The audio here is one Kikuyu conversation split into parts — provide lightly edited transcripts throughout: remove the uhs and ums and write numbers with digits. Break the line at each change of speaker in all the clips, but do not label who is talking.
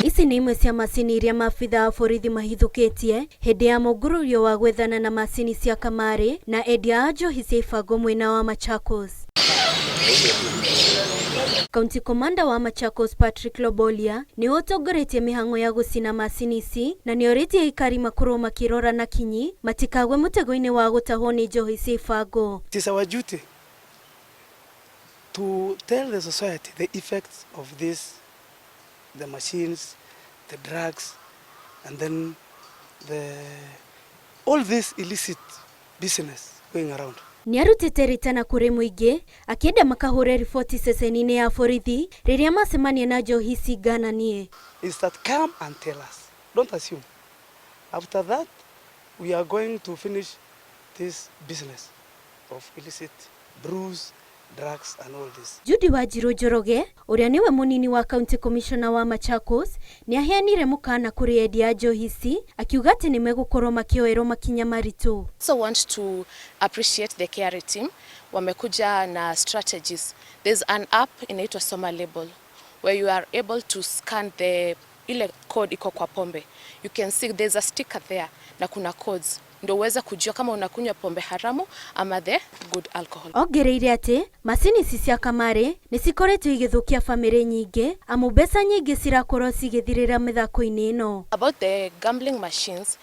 Ici nĩ imwe cia macini iria maabitha a borithi mahithũkĩtie hĩndĩ ya mũngũrũrio wa gwethana na macini cia kamarĩ na endia a njohi cia ibango mwena wa Machakos. County Commander wa Machakos Patrick Lobolia nĩwe ũtongoretie mĩhang'o ya gũcina macini ici na nĩorĩtie aikari makorwo makĩrora na kinyi matikagwe mũtego-inĩ wa gũtahwo nĩ njohi cia ibango.
It is our duty to tell the society the effects of this, the machines, the drugs, and then the all this illicit business going around.
Nĩarutĩte ritana kũrĩ mũingĩ akĩenda makahũre riboti ceceni-inĩ ya borithi rĩrĩa macemania na njohi ici ngananie.
Is that come and tell us. Don't assume. After that, we are going to finish this business of illicit brews, drugs, and all this.
Judy Wanjiru Njoroge ũrĩa nĩwe mũnini wa county commissioner wa Machakos nĩaheanire mũkana kũrĩ endia a njohi ici akiuga atĩ nĩmegũkorwo makĩoerwo makinya maritũ.
Also want to appreciate the KRA team, wamekuja na strategies. There's an app inaitwa Soma Label where you are able to scan the ile code iko kwa pombe. You can see there's a sticker there na kuna codes ndio uweze kujua kama unakunywa pombe haramu ama the good alcohol.
Ongereire atĩ macini ici cia kamarĩ nĩ cikoretwo igĩthũkia bamĩrĩ nyingĩ amu mbeca nyingĩ cirakorwo cigĩthirĩra mĩthako-inĩ ĩno.
About the gambling machines,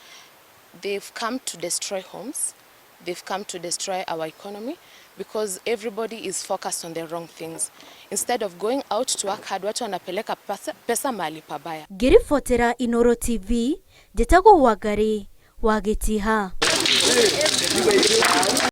they've come to destroy homes. They've come to destroy our economy because everybody is focused on the wrong things. Instead of going out to work hard, watu wanapeleka pesa mahali pabaya.
Ngĩribotera Inoro TV, njĩtagwo Wangari wa Gĩtiha.